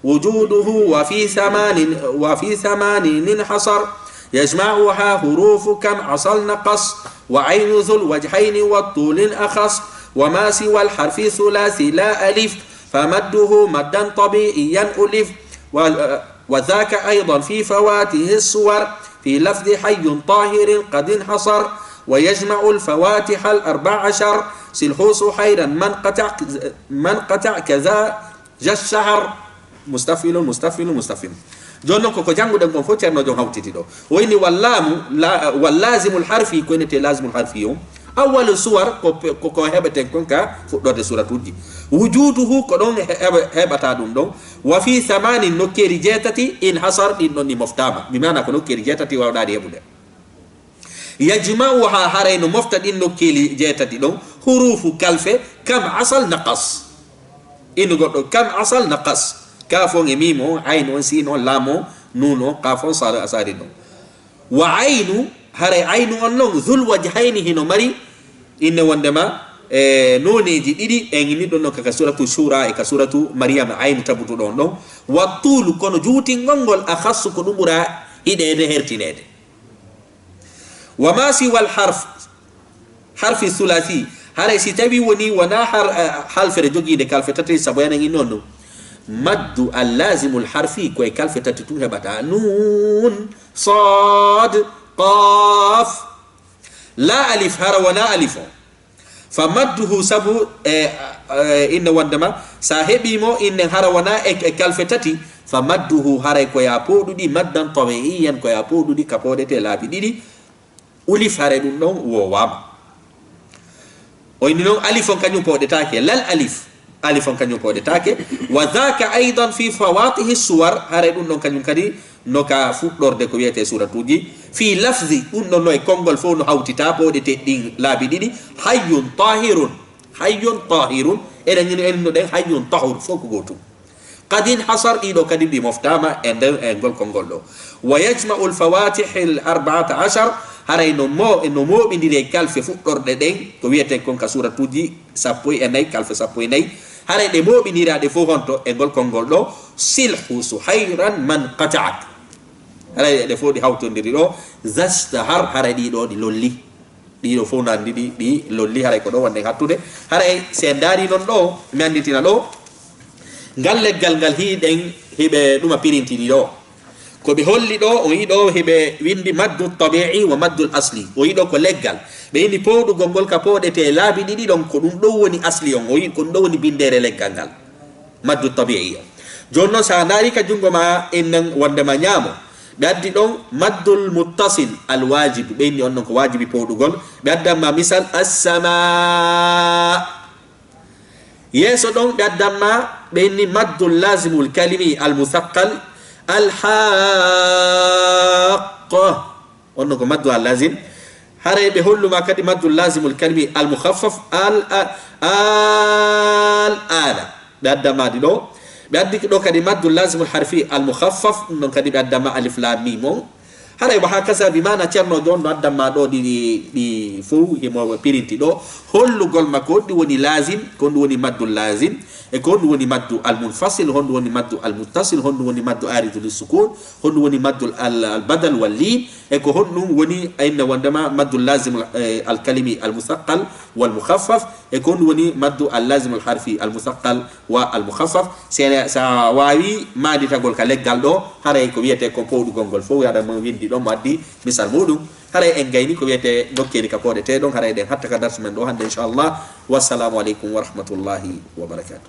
وجوده وفي ثمان، وفي ثمان انحصر، يجمعها حروف كم عسل نقص، وعين ذو الوجهين والطول أخص، وما سوى الحرف الثلاثي لا ألف، فمده مدا طبيعيا ألف، و-، وذاك أيضا في فواته الصور، في لفظ حي طاهر قد انحصر، ويجمع الفواتح الأربع عشر، سله سحيرا من قطع، من قطع كذا جشهر. Mustafilun, mustafilun, mustafilun. Jooni noon, ko ko jannguɗen kon fof, Ceerno Joom hawtiti ɗo. O inni wallaamu, la-, wallaasimul harfi, ko innetee laasimul harfi o. Awwalu suwar, ko, ko, ko heɓeten kon ka fuɗɗorde suuratuuji. Wujuduhu, ko ɗon he-, heɓa-, heɓata ɗum ɗon. Wa fi samanin, nokkeeli jeetati, in hasar, ɗin ɗon ɗi moftaama. Bi maana ko nokkeeli jeetati waawɗaaɗi heɓude. Yajma'uha, haray no mofta ɗin nokkeeli jeetati ɗon, hurufu kalfe, kam asal naqas. Innu goɗɗo, kam asal naqas. Kaaf on e miim on, ayn on, siin on, laam on, nuun on, qaaf on, saad, saadi ɗon. Wa aynu, haray aynu on non, zul wajhayni, hino mari inne wondema, e, nooneeji ɗiɗi, en inni ɗon non ka, ka suratu Shura e ka suratu Maryam, aynu tabutuɗo on ɗon. Wa tuulu, kono juutingol ngol, akhassu, ko ɗum ɓura hiɗeede, hertineede. Wa ma siwal harf, harfi sulasi, haray si tawi woni wona har-, eh, halfere jogiinde kalfe tati, sabu enen inno ɗum. Maddu al lazimul harfi, koye kalfe tati tun heɓata. Nuun, saad, qaaf. La alif, hara wona alif o. Fa madduhu, sabu, e, e, inne wondema, sa heɓi mo, innen hara wona e, e kalfe tati, fa madduhu, haray ko ya pooɗuɗi, maddan tabi'iyan, ko ya pooɗuɗi, ka pooɗete laabi ɗiɗi, ulif, haray ɗum ɗon wowama. O inni noon, alif on kañum pooɗetake, lal alif, alif on kañum pooɗetake. Wa dhaka aydan fi fawatihi suwar, haray ɗum ɗon kañum kadi no ka fuɗɗorde ko wiyete suratuji. Fi lafzi, ɗum ɗon no e konngol fof no hawtita pooɗete ɗin laabi ɗiɗi. Hayyun tahirun, hayyun tahirun, eɗen, eɗen no ɗen hayyun tahur, fof ko gootum. Qad inhasar, ɗiɗo kadi ɗi moftaama e nder, e ngol konngol ɗo. Wa yajma'u al-fawatihi al-arba'ata ashar, haray no mo-, no mooɓindiri e kalfe fuɗɗorɗe ɗen, ko wiyeten kon ka suuratuuji sappo e nayi, kalfe sappo e nayi. Haray ɗe mooɓindira ɗe fof honto e ngol konngol ɗo, silhu suhayran man qata'ak. Haray ɗe fof ɗi hawtondiri ɗo, zashtahar, haray ɗiɗo ɗi lolli. Ɗiɗo fof nandi ɗi, ɗi lolli, haray ko ɗo wonɗen hattude. Haray si en ndaari noon ɗo, mi annditina ɗo, ngal leggal ngal hiɗen hiɓe ɗuma pirinti ɗi ɗo. Ko ɓe holli ɗo, o yi ɗo hiɓe winndi maddu tabi'i wa maddul asli. O yi ɗo ko leggal. Ɓe inni pooɗugol ngol ka pooɗete laabi ɗiɗi ɗon, ko ɗum ɗo woni asli on. O yi ko ɗum ɗo woni binndeere leggal ngal. Maddu tabi'i o. Jooni noon, so a ndaari ka junngo ma, en nan wonde ma ñaamo. Ɓe addi ɗon maddul muttasil al waajibu. Ɓe inni on ɗon ko waajibi pooɗugol. Ɓe addan ma misal, assamaa. Yeeso ɗon, ɓe addan ma, ɓe inni maddul laazimul kalimi al musaqqal, al haqqa. On ɗon ko maddu al laazim. Haray ɓe hollu ma kadi maddu laazimul kalimi al mukhaffaf, al, a-, al ana. Ɓe adda ma ɗi ɗo. Ɓe addi ɗo kadi maddu laazimul harfi al mukhaffaf, ɗum ɗon kadi ɓe adda ma alif laam miim on. Haray wa hakaza bi maana Ceerno Joom no addan ma ɗo ɗi, ɗi, ɗi fow himo pirinti ɗo. Hollugol ma ko honɗum woni laazim, ko honɗum woni maddu laazim, e ko honɗum woni maddu al munfasil, honɗum woni maddu al muttasil, honɗum woni maddu aridu lis sukun, honɗum woni maddu al, al badal wal lin, e ko honɗum woni, inna wondema maddu laazim, eh, al kalimi al musaqqal wal mukhaffaf, e ko honɗum woni maddu al laazim al harfi al musaqqal wa al mukhaffaf. Si a, si a waawi maanditagol ka leggal ɗo, haray ko wiyete ko pooɗugol ngol fow, haray mo winndi ɗon, mo addi misal muɗum. Haray en gayni ko wiyete nokkeeli ka pooɗete ɗon, haray ɗen hatta ka darsu men ɗo hannde, inchallah. Wassalamu aleykum wa rahmatullahi wa barakatuh.